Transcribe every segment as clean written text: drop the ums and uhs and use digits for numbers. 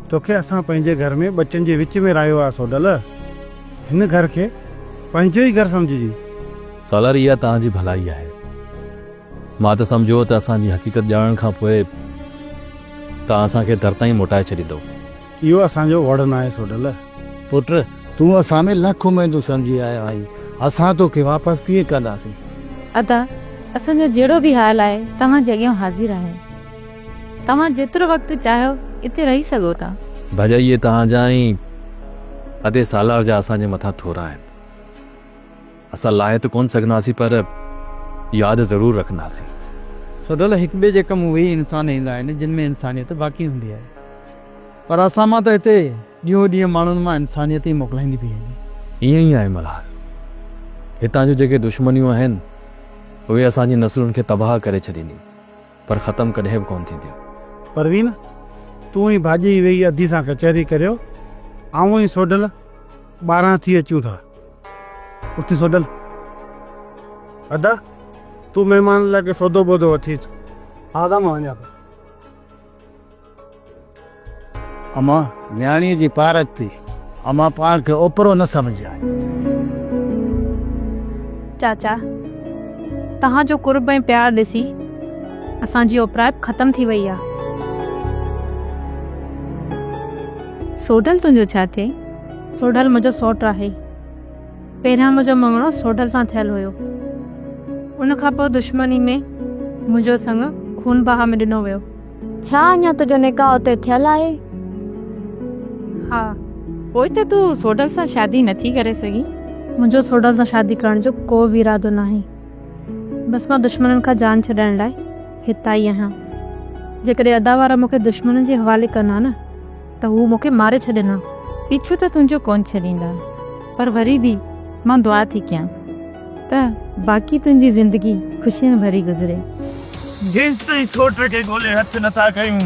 توکي اسان پنهنجي گهر ۾ ٻچن جي وچ ۾ راهيو آهي سوڍل. هن گهر کي پنهنجو ئي گهر سمجهجي. سالار اها توهان جي ڀلائي آهي. مان ته سمجهيو ته اسان جي حقيقت ڄاڻڻ کان پوء توهان اسان کي در تائين موٽائي ڇڏيندؤ. اهو اسان جو وڙ ناهي سوڍل. پٽ، تون اسان ۾ لک اميدون سمجهي آيو آهين، اسان توکي واپس ڪيئن ڪنداسين؟ ادا، اسان جو جهڙو به حال آهي، توهان جي اڳيان حاضر آهي. توهان جيترو وقت چاهيو اتي رهي سگهو ٿا. ڀاڄائي، اهي توهان جا ۽ ادي سالار جا اسان جي مٿان ٿورا آهن. اسان لاهي ته ڪونه سگهنداسين پر ياد ضرور رکنداسين. سوڍل، هڪ ٻئي جي ڪم اهي ئي انسان ايندا آهن، جن ۾ انسانيت باقي هوندي آهي. پر اسان مان ته هتي ڏينهون ڏينهن ماڻهن مان انسانيت ئي موڪلائيندي پئي وڃي. ائين ئي آهي ملهار. هتان جون جيڪي دشمنيون آهن، اهي اسان جي نسلن کي تباهه ڪري ڇڏينديون، پر ختم ڪڏهن به ڪونه ٿينديون. پروين، تون ۽ ڀاڄي ويهي ادي سان ڪچهري ڪريو، آئون ۽ سوڍل ٻاهران ٿي اچون ٿا. اٿي سوڍل. ادا، تون مهمانن لاء ڪي سودو بودو وٺي اچ. ها ادا، مان وڃان ٿو. امان، نياڻيء جي پارت ٿي. امان پاڻ کي اوپرو نه سمجهجانء. چاچا، توهان جو قرب ۽ پيار ڏسي اسان جي اوپرائپ ختم ٿي وئي آ. سوڍل تنهنجو ڇا ٿئي؟ سوڍل منهنجو سئوٽ آهي. پهريان منهنجو مڱڻو سوڍل سان ٿيل هيو. ان کان پوء دشمني ۾ منهنجو سڱ خون بها ۾ ڏنو ويو. ڇا اڃا تنهنجو نڪاح اتي ٿيل آهي؟ ها. پوء ته تون سوڍل سان شادي نه ٿي ڪري سگهين؟ منهنجو سوڍل سان شادي ڪرڻ جو ڪو به ارادو ناهي. بس مان دشمنن کان جان ڇڏائڻ لاء هت آئي آهيان. جيڪڏهن ادا وارا مون کي دشمنن جي حوالي ڪن ها نه ته هو مون کي ماري ڇڏين ها. پيڇو ته تنهنجو ڪونه ڇڏيندا، پر وري به مان دعا ٿي ڪيان ته باقي تنهنجي زندگي خوشين ڀري گذري. جيستائين سوٽ کي ڳولي هٿ نٿا ڪيون،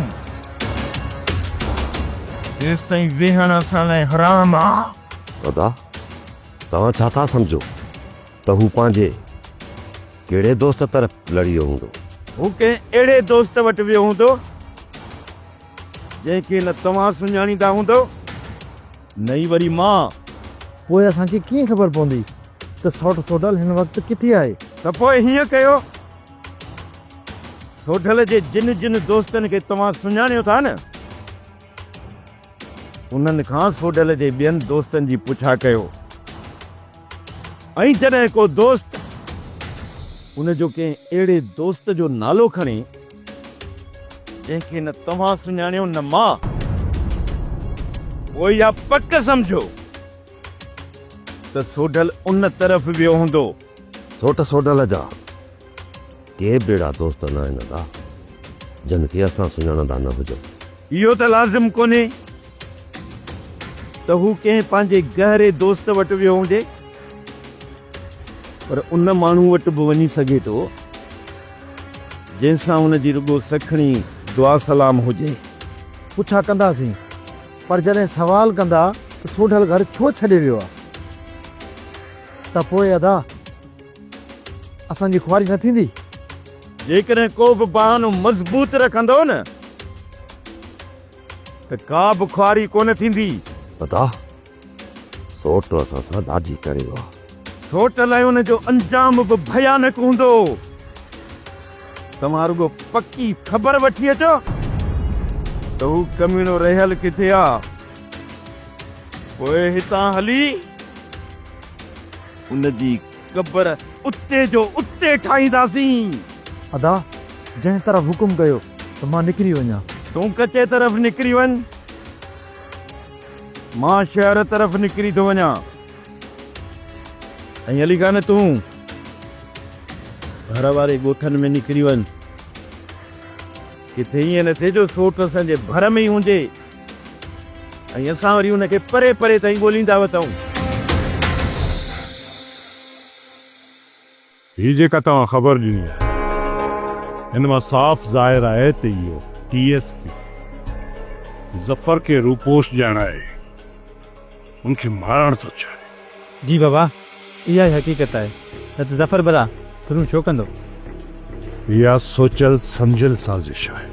تيستائين ويهڻ اسان لاء حرام آ. ادا، توهان ڇا ٿا سمجهو ته هو پنهنجي ڪهڙي دوست طرف لڙي ويو هوندو؟ هو ڪنهن اهڙي دوست وٽ ويو هوندو، جنهن کي نه توهان سڃاڻيندا هوندؤ، نه ئي وري مان. پوء اسان کي ڪيئن خبر پوندي ته سوٽ سوڍل هن وقت ڪٿي آهي؟ ته پوء هيئن ڪيو، سوڍل جي جن جن دوستن کي توهان سڃاڻيو ٿا نه، انهن کان سوڍل جي ٻين دوستن جي پڇا ڪيو ۽ جڏهن ڪو دوست ان جو ڪنهن اهڙي دوست جو نالو کڻي، جنهن کي نه توهان سڃاڻيو نه مان، پوء اها پڪ سمجهو ته سوڍل ان طرف ويو هوندو. سوٽ سوڍل جا ڪي به اهڙا دوست نه آهن ادا، جن کي اسان سڃاڻندا نه هجون. اهو ته لازم ڪونهي ته هو ڪنهن پنهنجي گهري دوست وٽ ويو هجي، پر ان ماڻهو وٽ به وڃي سگهي ٿو، جنهن سان هن جي رڳو سکڻي دعا سلام هجي. پڇا ڪنداسين، پر جڏهن سوال ڪندا ته سوڍل گهر ڇو ڇڏي ويو آ؟ ته پوء ادا اسان جي خواري نه ٿيندي؟ جيڪڏهن ڪو به بهانو مضبوط رکندو نه ته ڪا به خواري ڪونه ٿيندي. ادا سوٽ اسان سان ڏاڍي ڪري ويو آ. سوٽ لاء ان جو انجام به ڀيانڪ هوندو. توهان رڳو پڪي خبر وٺي اچو ته هو ڪميڻو رهيل ڪٿي آ. پوء هتان هلي ان جي قبر اتي جو اتي ٺاهينداسين. ادا، جنهن طرف حڪم ڪيو ته مان نڪري وڃان. تون ڪچي طرف نڪري وڃ. مان شهر طرف نڪري ٿو وڃان ۽ علي خان تون ڀر واري ڳوٺن ۾ نڪري وڃ. ڪٿي ائين نه ٿئي جو سوٽ اسان جي ڀر ۾ ئي هجي ۽ اسان وري ان کي پري پري تائين ڳوليندا وتون. هي جيڪا توهان خبر ڏني آهي، ان مان صاف ظاهر آهي ته اهو ڊي ايس پي ظفر کي روپوش ڄاڻائي ان کي مارڻ ٿو چاهي. جي بابا، اها ئي حقيقت آهي، نه ته ظفر ڀلا ڦرون ڇو ڪندو؟ اها سوچيل سمجهيل سازش آهي.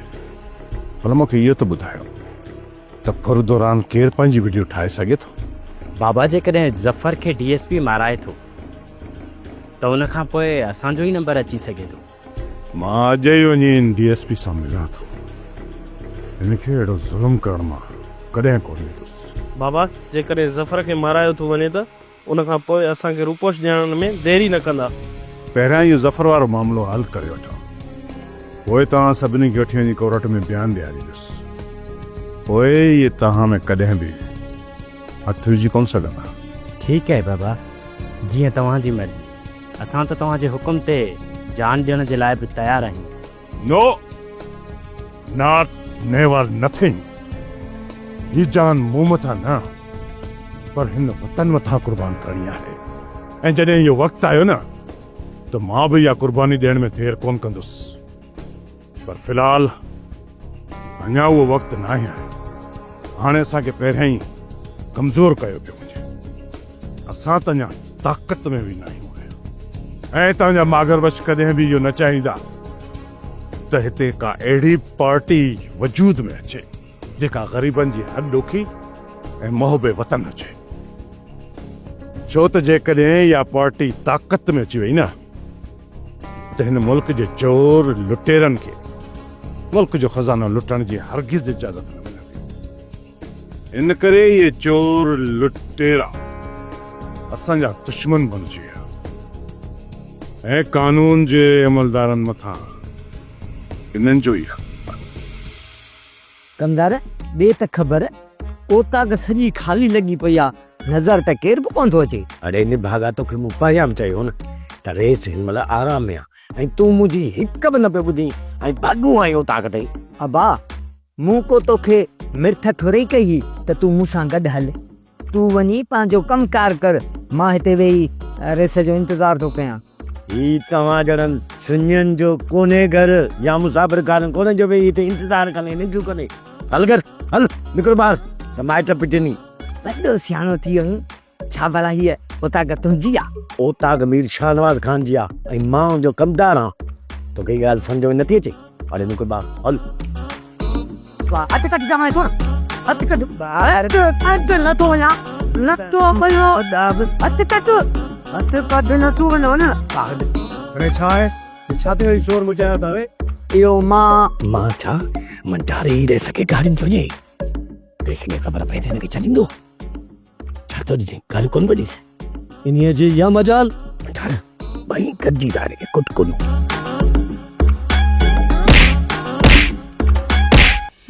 ڀلا مون کي اهو ته ٻڌايو ته ته ڦر دوران ڪير پنهنجي وڊيو ٺاهي سگهي ٿو؟ بابا جيڪڏهن ظفر کي ڊي ايس پي مارائي ٿو ته ان کان پوء اسان جو ئي نمبر اچي سگهي ٿو. مان اڄ ئي وڃي ان ڊي ايس پي سان ملان ٿو. هن کي اهڙو ظلم ڪرڻ مان ڪڏهن ڪونه ويندس. بابا جيڪڏهن ظفر کي مارايو ٿو وڃي ته ان کان پوء اسان کي روپوش ڏيارڻ ۾ دير ئي نه ڪندا. پهريان اهو ظفر وارو معاملو حل ڪري وٺان. پوء توهان سڀني کي وٺي وڃي ڪورٽ ۾ بيان ڏياريندس. پوء اهي توهان ۾ ڪڏهن به هٿ وجهي ڪونه سگهندا. ٺيڪ آهي بابا، جيئن توهان جي مرضي. اسان ته توهان جي حڪم تي جان ڏيڻ جي لاء به تيار آهيون. نو! Not never nothing! هي جان مون مٿان نه پر هن وطن مٿان قربان ڪرڻي آهي ۽ جڏهن اهو وقت آيو نه ته مان به اها قرباني ڏيڻ ۾ دير ڪونه ڪندس پر في الحال اڃا اهو وقت ناهي آيو. هاڻي اسان کي پهريان ئي ڪمزور ڪيو پيو وڃي. اسان ته اڃا طاقت ۾ به ناهيون آيا ۽ توهان جا ماگر بخش ڪڏهن به اهو نه چاهيندا ته هتي ڪا اهڙي پارٽي وجود ۾ اچي جيڪا غريبن جي هڏ ڏوکي ۽ محب وطن هجي. ڇو ته جيڪڏهن اها پارٽي طاقت ۾ اچي وئي نه ته هن ملڪ جي چور لٽيرن کي ملڪ جو خزانو لٽڻ جي هرگز اجازت نه ملندي. ان ڪري اهي چور لٽيرا اسان جا دشمن بڻجي ويا ۽ قانون جي عملدارن مٿان انهن جو ئي حق آهي. ڪمدار، ڏي ته خبر، اوطاق سڄي خالي لڳي پئي آ، نظر ته ڪير به ڪونه ٿو اچي. اڙي نڀاڳا توکي مون پهريان به چيو هو نه ته ريس هن مهل آرام ۾ آ ۽ تون منهنجي هڪ به نه پيو ٻڌين ۽ ڀڳو آهين اوطاق تائين. ابا، مون ڪو توکي مرٿ ٿورئي ڪئي هئي ته تون مون سان گڏ هل. تون وڃي پنهنجو ڪم ڪار ڪر، مان هتي ويهي ريس جو انتظار ٿو ڪيان. هي توهان جهڙن سڃن جو ڪونهي گهر يا مسافر خانو ڪونهي جو ويهي هتي انتظار ڪندين ننڊون ڪندين. هل گهر هل نڪر ٻاهر ته مائٽ پٽني. وڏو سياڻو ٿي ويو آهين، ڇا ڀلا هيء اوطاق تنهنجي آ؟ اوطاق مير شاهنواز خان جي آ ۽ مان ان جو ڪمدار آهان. توکي هي ڳالهه سمجهه ۾ نٿي اچي؟ هاڻي نڪر ٻاهر هل. هٿ ڪڍ چوانء ٿو هٿ ڪڍ ڪڍ نه ٿو وڃان نه ٿو وڃان هٿ ڪڍ هٿ ڪڍ نه ٿو وڃان اڙي ڇا آهي هي ڇا ٿي وري شور مچايو ٿا وي. اهو مان. مان ڇا مان ڊاري ئي ريس کي گارين ٿو ڏئي. ريس کي خبر پئي ته هن کي ڇڏيندو. ڇا ٿو ڏسين گاريون ڪونه پيو ڏيس. انهيء جي اها مجال. ڊار ٻئي گڏجي ٿا هن کي ڪٽ ڪن.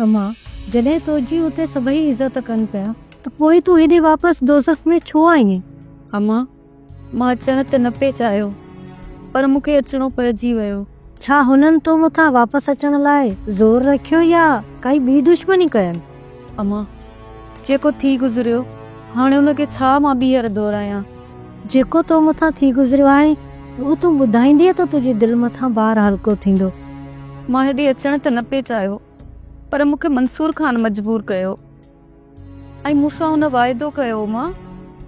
اما، جڏهن تنهنجي اتي سڀئي عزت ڪن پيا ته پوء تون هيڏي واپس دوزخ ۾ ڇو آئين؟ اما، مان اچڻ ته نه پئي چاهيو، پر مون کي اچڻو پئجي ويو. ڇا هنن تو مٿان واپس اچڻ لاء زور رکيو يا ڪائي ٻي دشمني ڪين؟ اما، جيڪو ٿي گذريو، هاڻي ان کي ڇا مان ٻيهر دهرايان؟ جيڪو تو مٿان ٿي گذريو آهي، اهو تون ٻڌائيندينء ته تنهنجي دل مٿان بار هلڪو ٿيندو. مان هيڏي اچڻ ته نه پئي چاهيو، پر مون کي منصور خان مجبور ڪيو. ۽ مون سان هن واعدو ڪيو اما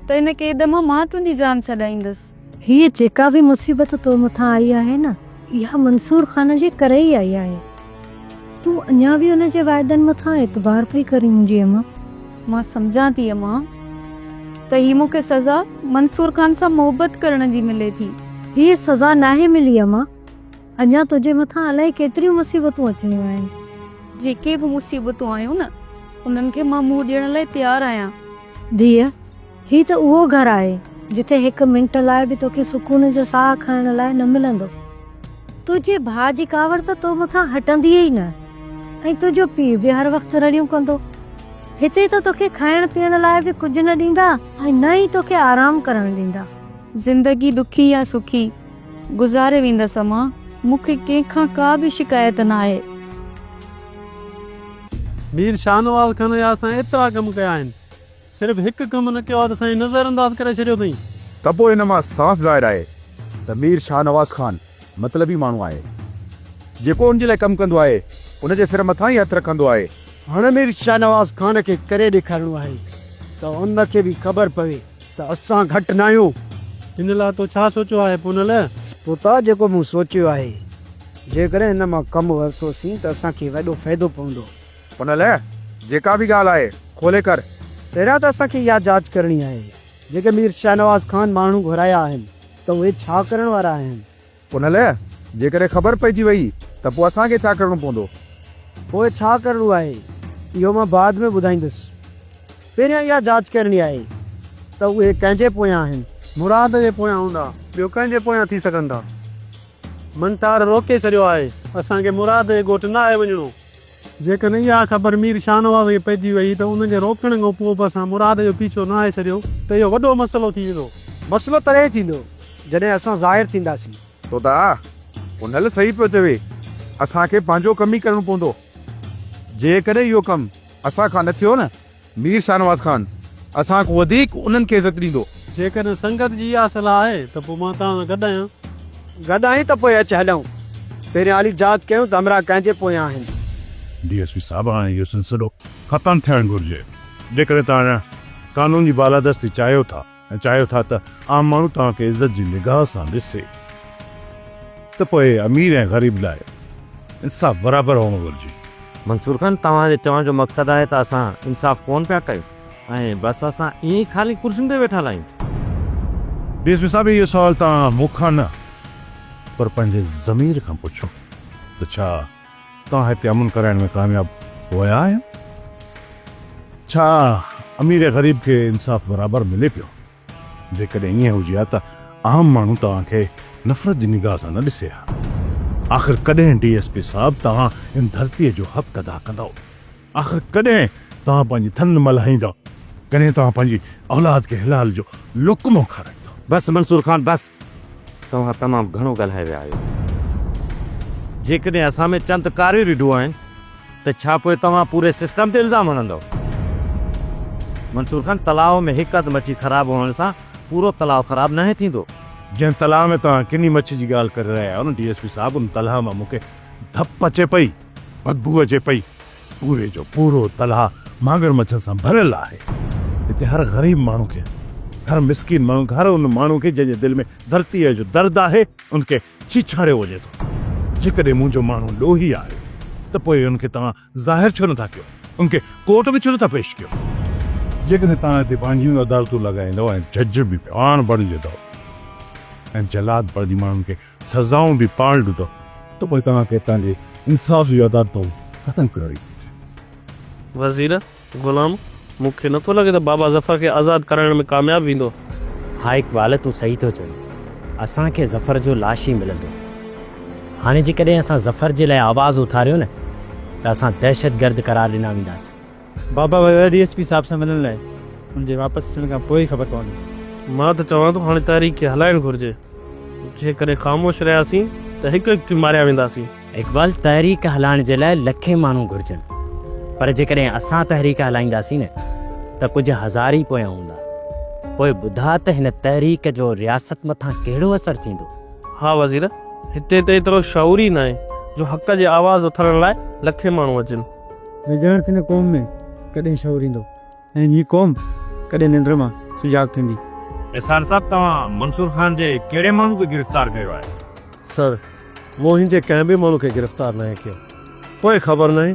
ته ان قيد مان مان تنهنجي جان ڇڏائيندس. هيء جيڪا به مصيبت تو مٿان آئي آهي نه، اها منصور خان جي ڪري ئي آئي آهي. تون اڃا به ان جي واعدن مٿان اعتبار پئي ڪرين منهنجي اما. مان سمجهان ٿي اما ته هي مون کي سزا منصور خان سان محبت ڪرڻ جي ملي ٿي. هيء سزا ناهي ملي اما. اڃا تنهنجي مٿان الائي ڪيتريون مصيبتون اچڻيون آهن. جيڪي به مصيبتون آيون نه، انهن کي مان منهن ڏيڻ لاء تيار آهيان. ڌيء، هي ته اهو گهر آهي، جتي هڪ منٽ لاء به توکي سڪون جو ساهه کڻڻ لاء نه ملندو. تنهنجي ڀاء جي ڪاوڙ ته تو مٿان هٽندي ئي نه ۽ تنهنجو پيء به هر وقت رڙيون ڪندو. هتي ته توکي کائڻ پيئڻ لاء به ڪجهه نه ڏيندا ۽ نه ئي توکي آرام ڪرڻ ڏيندا. زندگي ڏکي يا سکي، گذاري ويندس امان، مون کي ڪنهن کان ڪا به شڪايت ناهي. مير شاهنواز خان جا اسان ايترا ڪم ڪيا آهن، صرف هڪ ڪم نه ڪيو آهي ته سائين نظر انداز ڪري ڇڏيو اٿئين. ته پوء ان مان صاف ظاهر آهي ته مير شاهنواز خان مطلبي ماڻهو آهي. جيڪو ان جي لاء ڪم ڪندو آهي، ان جي سر مٿان ئي هٿ رکندو آهي. هاڻ مير شاهنواز خان کي ڪري ڏيکارڻو آهي ته ان کي به خبر پوي ته اسان گهٽ ناهيون. ان لاء تو ڇا سوچيو آهي پونل؟ پوتا جيڪو مون سوچيو آهي، جيڪڏهن ان مان ڪم ورتوسين ته اسان کي وڏو فائدو پوندو. پونل! جيڪا به ڳالهه آهي، کولي ڪر. پهريان ته اسان کي اها جاچ ڪرڻي آهي، جيڪي مير شاهنواز خان ماڻهو گهرايا آهن ته اهي ڇا ڪرڻ وارا آهن؟ ان لاء جيڪڏهن خبر پئجي وئي ته پوء اسان کي ڇا ڪرڻو پوندو؟ پوء ڇا ڪرڻو آهي، اهو مان بعد ۾ ٻڌائيندس. پهريان اها جاچ ڪرڻي آهي ته اهي ڪنهن جي پويان آهن. مراد جي پويان هوندا، ٻيو ڪنهن جي پويان ٿي سگهن ٿا؟ منٺار روڪي ڇڏيو آهي، اسان کي مراد جي ڳوٺ ناهي وڃڻو. جيڪڏهن اها خبر مير شاهنواز کي پئجي وئي ته ان جي روڪڻ کان پوء به اسان مراد جو پيڇو ناهي ڇڏيو ته اهو وڏو مسئلو ٿي ويندو. مسئلو تڏهن ٿيندو جڏهن اسان ظاهر ٿينداسين. توتا، پنهل صحيح پيو چوي. اسان کي پنهنجو ڪم ئي ڪرڻو پوندو. جيڪڏهن اهو ڪم اسان کان نه ٿيو نه، مير شاهنواز خان اسان کان وڌيڪ انهن کي عزت ڏيندو. جيڪڏهن سنگت جي اها صلاح آهي ته پوء مان توهان سان گڏ آهيان. گڏ آهين ته پوء اچ هلون. پهريان هلي جاچ ڪيون ته همراهه ڪنهن جي پويان آهن. ڊي ايس پي صاحب هاڻي اهو سلسلو ختم ٿيڻ گهرجي. جيڪڏهن توهان قانون جي بالادستي چاهيو ٿا ۽ چاهيو ٿا ته عام ماڻهو توهان کي عزت جي نگاهه سان ڏسي ته پوء امير ۽ غريب لاء انصاف برابر هئڻ گهرجي. منصور خان، توهان جي چوڻ جو مقصد آهي ته اسان انصاف ڪونه پيا ڪيون ۽ بس اسان ائين ئي خالي ڪرسين تي ويٺل آهيون. ڊي ايس پي صاحب اهو سوال توهان مون کان نه پر پنهنجي ضمير کان پڇو ته ڇا توهان هتي امن ڪرائڻ ۾ ڪامياب ويا آهيو؟ ڇا امير ۽ غريب کي انصاف برابر ملي پيو؟ جيڪڏهن ائين هجي ها ته عام ماڻهو توهان کي نفرت جي نگاهه سان نه ڏسي ها. آخر ڪڏهن ڊي ايس پي صاحب توهان هن ڌرتيء جو حق ادا ڪندؤ؟ آخر ڪڏهن توهان پنهنجي ٿڃ ملهائيندؤ؟ ڪڏهن توهان پنهنجي اولاد کي حلال جو لقمو کارائيندؤ؟ بس منصور خان بس! توهان تمام گهڻو ڳالهائي ويا آهيو. جيڪڏهن اسان ۾ چند ڪاريون رڍون آهن ته ڇا پوء توهان پوري سسٽم تي الزام هڻندؤ؟ منصور خان تلاء ۾ هڪ اڌ مڇي خراب هئڻ سان پورو تلاء خراب ناهي ٿيندو. جنهن تلاء ۾ توهان ڪني مڇي جي ڳالهه ڪري رهيا آهيو نه ڊي ايس پي صاحب ان تلاء مان مون کي ڌپ اچي پئي، بدبوء اچي پئي. پوري جو پورو تلاء مانگر مڇن سان ڀريل آهي. هتي هر غريب ماڻهو کي، هر مسڪين ماڻهو کي، هر ان ماڻهو کي جنهن جي دل ۾ ڌرتيء جو درد آهي، ان کي ڇيڇاڙيو وڃي ٿو. جيڪڏهن منهنجو ماڻهو ڏوهي آهي ته پوء ان کي توهان ظاهر ڇو نٿا ڪيو؟ ان کي ڪورٽ ۾ ڇو نٿا پيش ڪيو؟ جيڪڏهن توهان هتي پنهنجيون عدالتون لڳائيندؤ ۽ جج به پاڻ بڻجندؤ ۽ جلاد بڻجي ماڻهن کي سزائون به پاڻ ڏيندؤ ته پوء توهان کي هتان جي انصاف جون عدالتون ختم ڪرڻيون پونديون. وزير، غلام، مون کي نٿو لڳي ته بابا ظفر کي آزاد ڪرائڻ ۾ ڪامياب ويندو. ها اقبال تون صحيح ٿو چوين. اسان کي ظفر جو لاش ئي ملندو. هاڻي جيڪڏهن اسان ظفر جي لاء آواز اٿاريو نه ته اسان دهشتگرد قرار ڏنا وينداسين. بابا ويو آهي ڊي ايس پي صاحب سان ملڻ لاء. ان جي واپس اچڻ کان پوء ئي خبر پوندي. مان ته چوان ٿو هاڻي تحريڪ کي هلائڻ گهرجي. جيڪڏهن خاموش رهياسين ته هڪ هڪ ٿي ماريا وينداسين. اقبال، تحريڪ هلائڻ جي لاء لکين ماڻهو گهرجن، پر جيڪڏهن اسان تحريڪ هلائينداسين نه ته ڪجهه هزار ئي پويان هوندا. پوء ٻڌاء ته هن تحريڪ جو رياست مٿان ڪهڙو اثر ٿيندو؟ ها وزير، هتي ته ايترو شعور ئي ناهي جو حق جي آواز اٿارڻ لاء لکين ماڻهو اچن. نه ڄاڻ ته هن قوم ۾ ڪڏهن شعور ايندو ۽ هي قوم ڪڏهن ننڊ مان سجاڳ ٿيندي. احسان صاحب توهان منصور خان جي ڪهڙي ماڻهو کي گرفتار ڪيو آهي؟ سر مون هن جي ڪنهن به ماڻهو کي گرفتار ناهي ڪيو. پوء خبر ناهي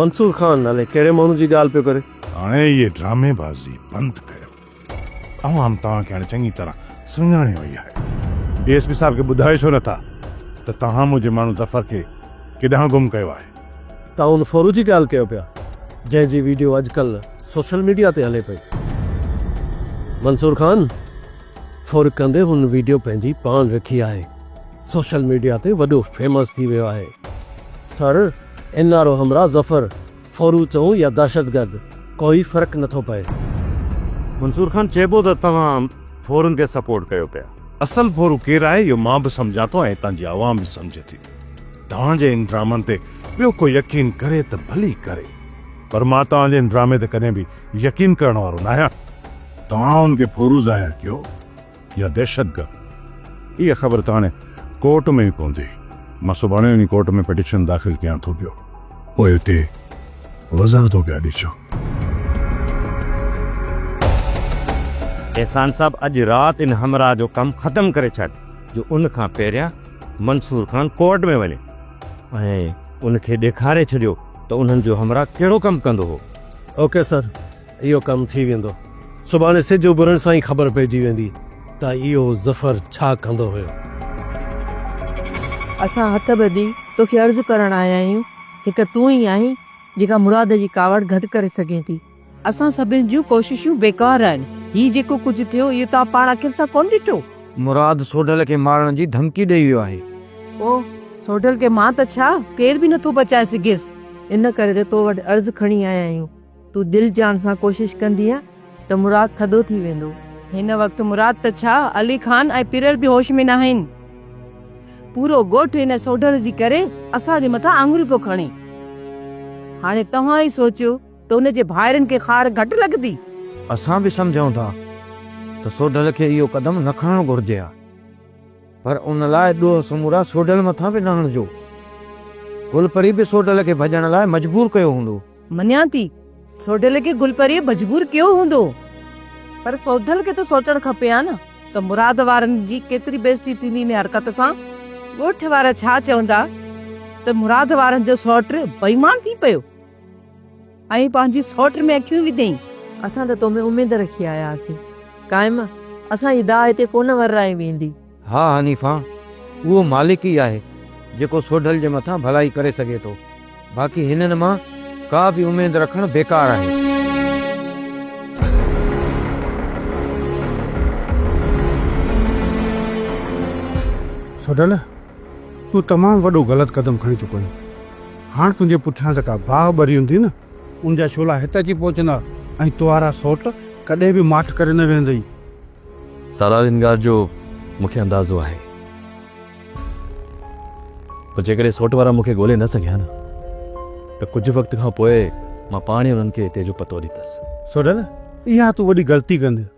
منصور خان الائي ڪهڙي ماڻهو جي ڳالهه پيو ڪري. هاڻي اهي ڊرامي بازي بند ڪيو. عوام توهان کي هاڻي چڱي طرح سڃاڻي وئي آهي. ڊي ايس پي صاحب کي ٻڌايو ڇو نٿا ته توهان منهنجي ماڻهو ظفر کي ڪيڏانهن گم ڪيو آهي؟ توهان ان ڦورو جي ڳالهه ڪيو پيا جنهن جي ويڊيو اڄڪلهه سوشل ميڊيا تي هلي پئي. منصور خان ڦر ڪندي هن ويڊيو پنهنجي پاڻ رکي آهي. سوشل ميڊيا تي وڏو فيمس ٿي ويو آهي. سر ان وارو همراهه ظفر ڦورو چئون يا دهشتگرد ڪوئي فرق نٿو پئي. منصور خان چئبو ته توهان ڦورن کي سپورٽ ڪيو پيا. اصل ڦورو ڪير آهي اهو مان به سمجهان ٿو ۽ هتان جي عوام به سمجهي ٿي. توهان جي ان ڊرامن تي ٻيو ڪو يقين ڪري ته ڀلي ڪري پر مان توهان جي ان ڊرامي تي ڪڏهن به يقين ڪرڻ وارو ناهيان. توهان ان کي ڦورو ظاهر ڪيو يا دهشتگرد اها خبر ته هاڻي ڪورٽ ۾ ئي پوندي. مان سڀاڻي وڃي ڪورٽ ۾ پٽيشن داخل ڪيان ٿو پيو پوء اتي وضاحتون پيا ڏجو. احسان صاحب اڄ رات ان همراهه جو ڪم ختم ڪري ڇڏ جو ان کان پهريان منصور خان ڪورٽ ۾ وڃي ۽ ان کي ڏيکاري ڇڏيو ته انهن جو همراهه ڪهڙو ڪم ڪندو هو. اوڪي سر، اهو ڪم ٿي ويندو. سڀاڻي سج اڀرڻ سان ئي خبر پئجي ويندي ته اهو ظفر ڇا ڪندو هيو. اسان هٿ ٻڌي توکي عرض ڪرڻ آيا آهيون، هڪ تون ئي آهين جيڪا مراد جي ڪاوڙ گهٽ ڪري سگهين ٿي. اسان سڀني جون ڪوششون بيڪار آهن. هي جيڪو ڪجهه ٿيو اهو توهان پاڻ اکين سان ڪونه ڏٺو. مراد سوڍل کي مارڻ جي ڌمڪي ڏئي ويو آهي. او، سوڍل کي مان ته ڇا، ڪير به نٿو بچائي سگهيس. ان ڪري ته تو وٽ عرض کڻي آيا آهيون. تون دل جان سان ڪوشش ڪندينء ته مراد ٿڌو ٿي ويندو. هن وقت مراد ته ڇا، علي خان ۽ پيرل به هوش ۾ ناهن. پورو ڳوٺ هن سوڍل جي ڪري اسان جي مٿان آڱريون پيو کڻي. هاڻي توهان ئي سوچيو ته ان جي ڀائرن کي خار گهٽ لڳندي. اسان به سمجهون ٿا ته سوڍل کي اهو قدم نه کڻڻ گهرجي ها، پر ان لاء ڏوهه سمورا سوڍل مٿان به نه هڻجو. گل پري به سوڍل کي ڀڄڻ لاء مجبور ڪيو هوندو. مڃان ٿي، سوڍل کي گل پريء مجبور ڪيو هوندو، پر سوڍل کي ته سوچڻ کپي ها نه ته مراد وارن جي ڪيتري بيعزتي ٿيندي ان حرڪت سان. ڳوٺ وارا ڇا چوندا ته مراد وارن جو سئوٽ بيمان ٿي پيو. ۽ پنهنجي سئوٽ ۾ اکيون وڌئين. اسان ته تو ۾ اميد رکي آيا هئاسين. قائم، اسان جي داء هتي ڪونه ورائي ويندي. ها حنيفا، اهو مالڪ ئي آهي، جيڪو سوڍل جي مٿان ڀلائي ڪري سگهي ٿو. باقي هنن مان ڪا به اميد رکڻ بيڪار آهي. سوڍل، تون تمام وڏو غلط قدم کڻي چڪو آهين. هاڻ تنهنجي پٺيان جيڪا باهه ٻري هوندي نه، ان جا شعلا هت اچي پهچندا ۽ توهارا سئوٽ ڪڏهن به ماٺ ڪري نه ويهندئي. سالار ان ڳالهه جو مون کي اندازو آهي پر جيڪڏهن سئوٽ وارا مون کي ڳولي نه سگهيا نه ته ڪجهه وقت کان پوء مان پاڻ ئي انهن کي هتي جو پتو ڏيندس. سوڍل، اها تون وڏي غلطي ڪندين.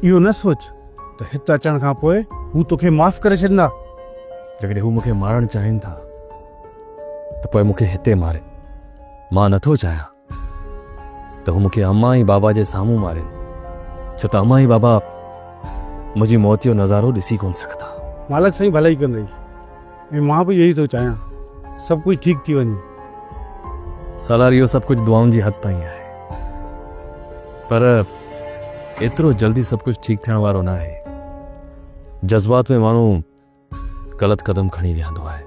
اهو نه سوچ ته هت اچڻ کان پوء هو توکي معاف ڪري ڇڏيندا. جيڪڏهن هو مون کي مارڻ چاهين ٿا ته پوء مون کي هتي مارين. مان نٿو چاهيان ته هو مون کي امان ۽ بابا جي سامهون مارين، ڇو ته امان ۽ بابا منهنجي موت جو نظارو ڏسي ڪونه سگهندا. مالڪ سائين ڀلائي ڪندئي ۽ مان به اهو ئي ٿو چاهيان سڀ ڪجهه ٺيڪ ٿي وڃي. سالار اهو سڀ ڪجهه دعائن جي حد تائين آهي پر ايترو جلدي سڀ ڪجهه ٺيڪ ٿيڻ وارو ناهي. جذبات ۾ ماڻهو غلط قدم کڻي ويهندو آهي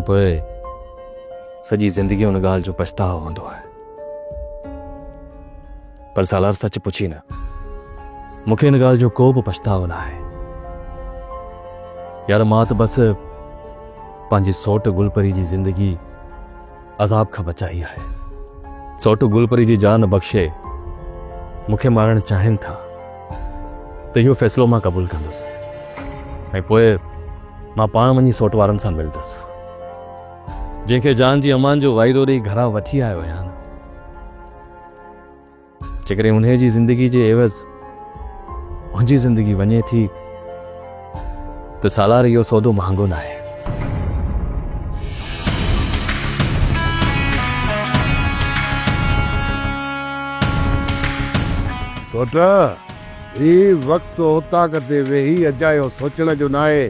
۽ پوء سڄي زندگي ان ڳالهه جو پڇتاء هوندو آهي. پر سالار سچ پڇي نه مون کي ان ڳالهه جو ڪو به پڇتاء نه آهي. يار مان ته بس پنهنجي سوٽ گل پري جي زندگي عذاب کان بچائي آهي. سوٽ گل پري جي جان بخشي مون کي مارڻ چاهين ٿا ته اهو فيصلو مان قبول ڪندس ۽ پوء مان پاڻ وڃي سوٽ وارن سان ملندس جنهن کي جان جي امان جو واعدو ڏئي گهران وٺي آيو آهيان. جيڪڏهن انهيء جي زندگي جي عيوض منهنجي زندگي وڃي ٿي ته سالار اهو سودو مهانگو ناهي. سوٽ، هي وقت اوطاق تي ويهي اجايو سوچڻ جو ناهي،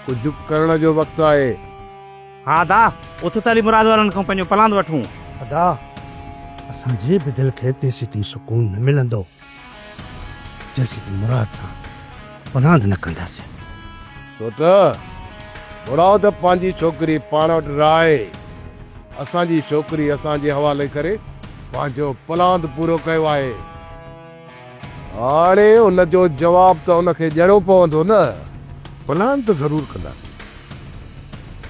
ڪجهه ڪرڻ جو وقت آهي. ها ادا، اٿ ته هلي مراد وارن کان پنهنجو پلاند وٺون. ادا، اسان جي به دل کي تيسيتائين سڪون نه ملندو، جيسيتائين مراد سان پلاند نه ڪنداسين. سوٽ، مراد پنهنجي ڇوڪري پاڻ وٽ رهائي، اسان جي ڇوڪري اسان جي حوالي ڪري پنهنجو پلاند پورو ڪيو آهي. هاڻي ان جو جواب ته ان کي ڏيڻو پوندو نه. پلان ته ضرور ڪنداسين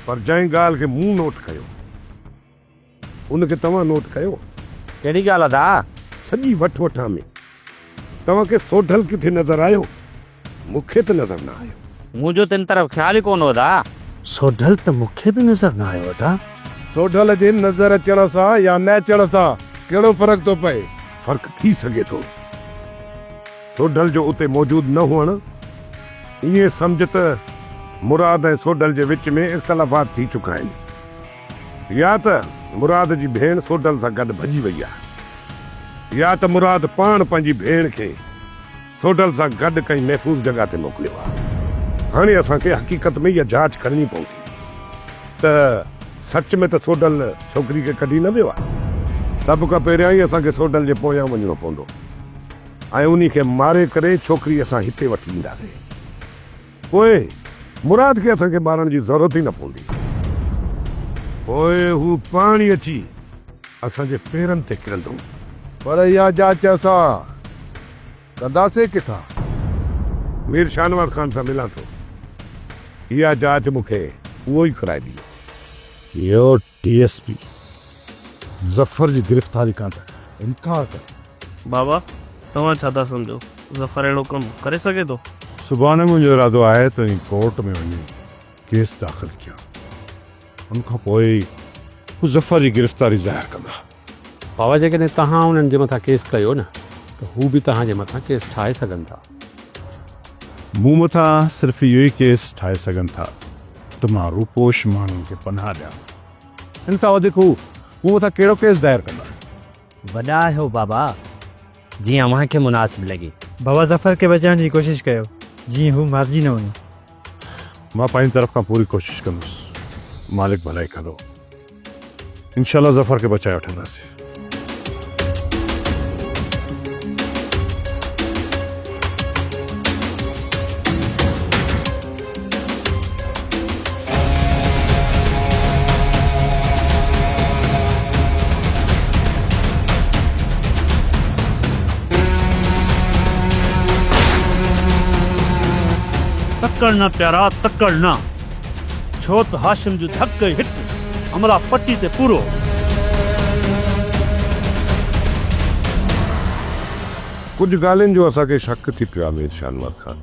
پر جنهن ڳالهه کي مون نوٽ ڪيو ان کي توهان نوٽ ڪيو؟ ڪهڙي ڳالهه ادا؟ سڄي وٺ وٺان ۾ توهان کي سوڍل ڪٿي نظر آيو؟ مون کي ته نظر نه آيو. منهنجو ته ان طرف خيال ئي ڪونه هو ادا. سوڍل ته مون کي به نظر نه آيو ادا. سوڍل جي نظر اچڻ سان يا نه اچڻ سان ڪهڙو فرق ٿو پئي؟ فرق ٿي سگهي ٿو. سوڍل جو اتي موجود نه هئڻ ائين سمجهه ته مراد ۽ سوڍل جي وچ ۾ اختلافات ٿي چڪا آهن يا ته مراد جي ڀيڻ سوڍل سان گڏ ڀڄي وئي آهي يا ته مراد پاڻ پنهنجي ڀيڻ کي سوڍل سان گڏ ڪنهن محفوظ جڳهه تي موڪليو آهي. هاڻي اسان کي حقيقت ۾ اها جاچ ڪرڻي پوندي ته سچ ۾ ته سوڍل ڇوڪري کي ڪڍي نه ويو آهي. سڀ کان پهريان ئي اسان کي سوڍل جي پويان وڃڻو پوندو ۽ انهي کي ماري ڪري ڇوڪري اسان هتي وٺي اينداسين. پوء مراد کي اسان کي مارڻ جي ضرورت ئي نه پوندي. پوء هو پاڻ ئي اچي اسان جي پيرن تي ڪرندو. پر اها جاچ اسان ڪنداسين ڪٿان؟ مير شاهنواز خان سان ملان ٿو. اها جاچ مون کي اهو ئي ڪرائي ڏيندو. اهو ڊي ايس پي ظفر جي گرفتاري کان ته انڪار ڪري. بابا توهان ڇا ٿا سمجهو ظفر اهڙو ڪم ڪري سگهي ٿو؟ سڀاڻي منهنجو ارادو آهي ته وڃي ڪورٽ ۾ وڃي ڪيس داخل ڪيان. ان کان پوء ئي هو ظفر جي گرفتاري ظاهر ڪندا. بابا جيڪڏهن توهان انهن جي مٿان ڪيس ڪيو نه ته هو به توهان جي مٿان ڪيس ٺاهي سگهن ٿا. مون مٿان صرف اهو ئي ڪيس ٺاهي سگهن ٿا ته مان روپوش ماڻهن کي پناهه ڏيان ٿو. ان کان وڌيڪ هو مون مٿان ڪهڙو ڪيس دائر ڪندا؟ وڏا آهيو بابا، جيئن اوهان کي مناسب لڳي. بابا ظفر کي بچائڻ جي ڪوشش ڪيو جيئن هو مارجي نه وڃي. مان پنهنجي طرف کان پوري ڪوشش ڪندس، مالڪ ڀلائي ڪندو. انشاء الله ظفر کي بچائي وٺنداسين. تڪڙ نه پيارا تڪڙ نه، ڇو ته هاشم جو ڌڪ ئي هڪ همراهه پٽي تي پورو. ڪجهه ڳالهين جو اسان کي شڪ ٿي پيو آهي مير شاهنواز خان.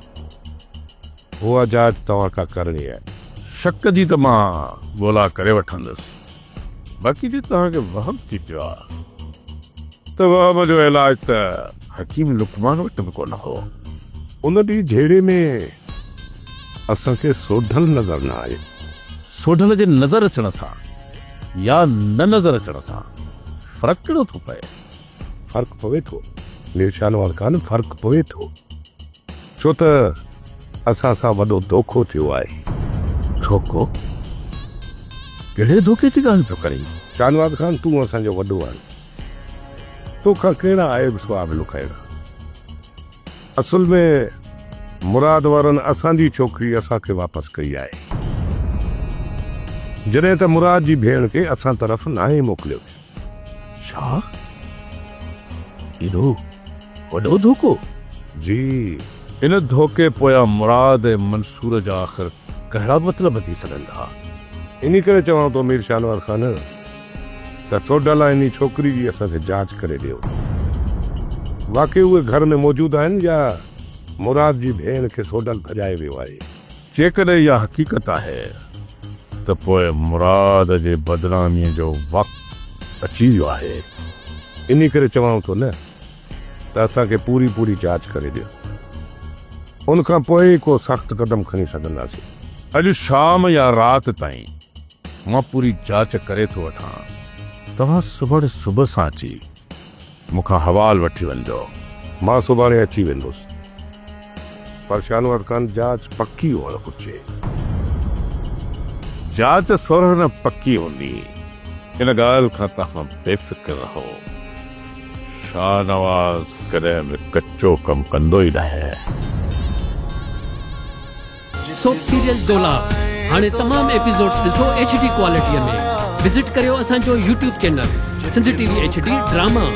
اها جاچ توهان کان ڪرڻي آهي. شڪ جي ته مان ڳولا ڪري وٺندس. باقي جي توهان کي وهم ٿي پيو آهي ته وهم جو علاج ته حڪيم لقمان وٽ به ڪونه هو. ان ڏينهن جهيڙي ۾ اسان کي سوڍل نظر نه آيو. سوڍل جي نظر اچڻ سان يا نه نظر اچڻ سان فرق ڪهڙو ٿو پئي؟ فرق پوي ٿو مير شاهنواز خان، فرق پوي ٿو. ڇو ته اسان سان وڏو دوکو ٿيو آهي. دوکو؟ ڪهڙي دوکي جي ڳالهه پيو ڪرين؟ شاهنواز خان تون اسان جو وڏو آهين. توکان ڪهڙا عيب ثواب لڪائڻا. اصل ۾ مراد وارن اسان جي ڇوڪري اسان کي واپس ڪئي آهي. جڏهن ته مراد جي ڀيڻ کي اسان طرف ناهي موڪليو ويو. ڇا؟ ايڏو وڏو ڌوڪو؟ جي. ان ڌوڪي پويان مراد ۽ منصور جا آخر ڪهڙا مطلب ٿي سگهن ٿا؟ انهي ڪري چوان ٿو مير شاهنواز خان ته سوڍل ۽ انهي ڇوڪري جي اسان کي جاچ ڪري ڏيو. واقعي اهي گهر ۾ موجود آهن يا مراد جي ڀيڻ کي سوڍل ڀڄائي ويو آهي؟ جيڪڏهن اها حقيقت آهي ته پوء مراد جي بدناميء جو وقت اچي ويو آهي. انهي ڪري چوانو ٿو نه ته اسان کي پوري پوري جاچ ڪري ڏيو. ان کان پوء ئي ڪو سخت قدم کڻي سگهنداسين. اڄ شام يا رات تائين مان پوري جاچ ڪري ٿو وٺان. توهان سڀاڻي صبح سان اچي مون کان حوال وٺي وڃجو. مان سڀاڻي اچي ويندس. پر شاهنواز خان جاچ پڪي هئڻ گهرجي. جاچ سورهن نه پڪي هوندي. ان ڳالهه کان توهان بي فڪر رهو. شاهنواز ڪڏهن به ڪچو ڪم ڪندو ئي ناهي. سوپ سيريل دولاب هاڻي تمام ايپيسوڊز ڏسو ايڇ ڊي ڪوالٽي ۾ وزٽ ڪريو اسان جو YouTube channel Sindh T V H D drama.